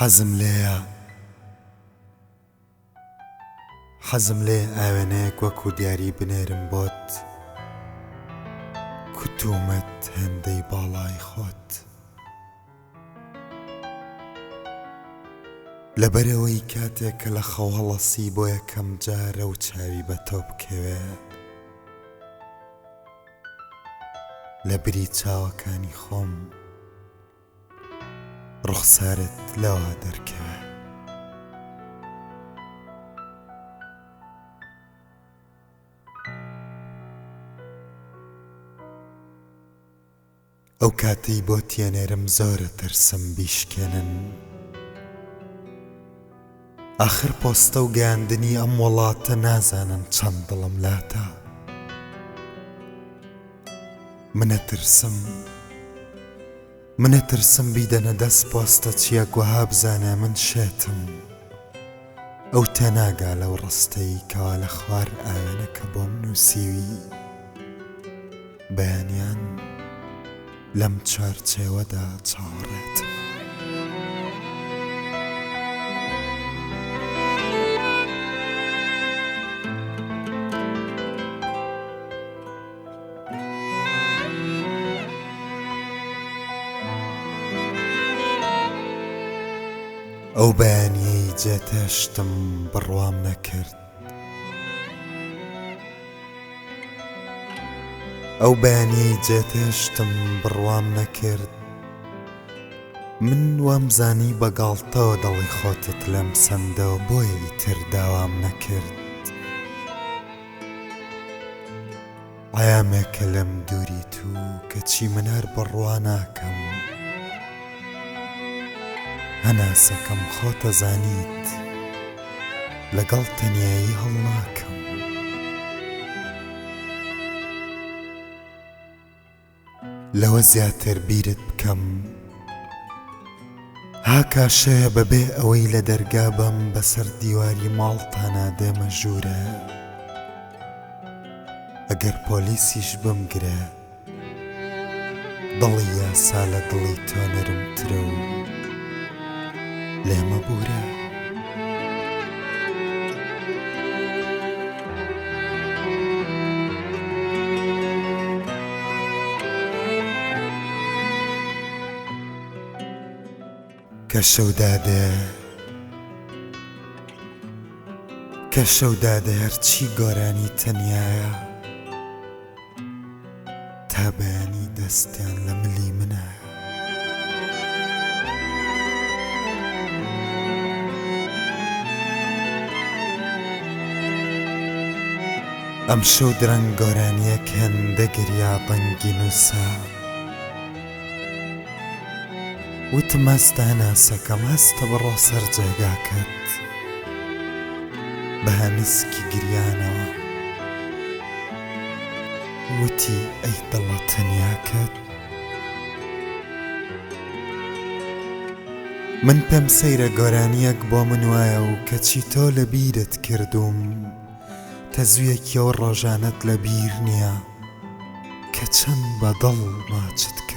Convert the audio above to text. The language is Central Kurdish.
حەزم لێیە حەزم لێیە ئاوێنەیەک وەکو دیاری بنێرم بۆت کوتومت هێندەی باڵای خۆت. لەبەرئەوەی کاتێک کە لە خەو هەڵەسی بۆ یەکەم جارە و چاوی بە تۆ بکەوێ لە بری چاوەکانی خۆم ڕوخسارت لەوا دەرکەوێ. ئەو کاتەی بۆت یەنێرم زۆرە ترسم بیشکێنن ئاخر پۆستە و گەیاندنی ئەم وەڵاتە نازانن چەند دڵم لاتە منە ترسم منە ترسم بیدەنە دەست پۆستە چیەک وەها بزانێ من شێتم ئەو تێناگا لەو ڕستەی کەوا لە خوار ئاوێنەکە بۆم نووسیوی. بەیانیان لەم چوارچێوەدا چاوەڕێتم. ئەو بەیانیەی جێتهێشتم بڕوام نەکرد. ئەو بەیانیەی جێتهێشتم بڕوام نەکرد من وامزانی بە گاڵتەوە دڵی خۆتت لێم سەندەوە بۆیە ئیتر داوام نەکرد عەیامێکە لێم دووریت و کەچی من هەر بڕوا ناکەم هەناسەکەم خۆتەزانیت لەگەڵ تەنیایی هەڵناکەم. لەوە زیاتر بیرت بکەم هاکا شەوێ بەبێ ئەوەی لە دەرگا بەم بەسەر دیواری ماڵتانا دێمە ژوورێ ئەگەر پۆلیسیش بمگرێ دڵی یاسا لە دڵی تۆ نەرمترە و لێمە بوورە. کە شەو دادێ کە شەو دادێ هەرچی گۆرانی تەنیایە. تا بەیانی دەستیان لە ملی منە. ئەمشەو درەنگ گۆرانیەک هێندە گریا دەنگی نووسا. وتم هەستە هەناسەکەم هەستە بڕۆ سەر جێگاکەت بە هەنسکی گریانەوە وتی ئەی دڵە تەنیاکەت من پێم سەیرە گۆرانیەک بۆ من وایە و کەچی تۆ لە بیرت کردووم تەزویەکی ئەو ڕۆژانەت لە بیر نییە کە چەند بە دڵ ماچت.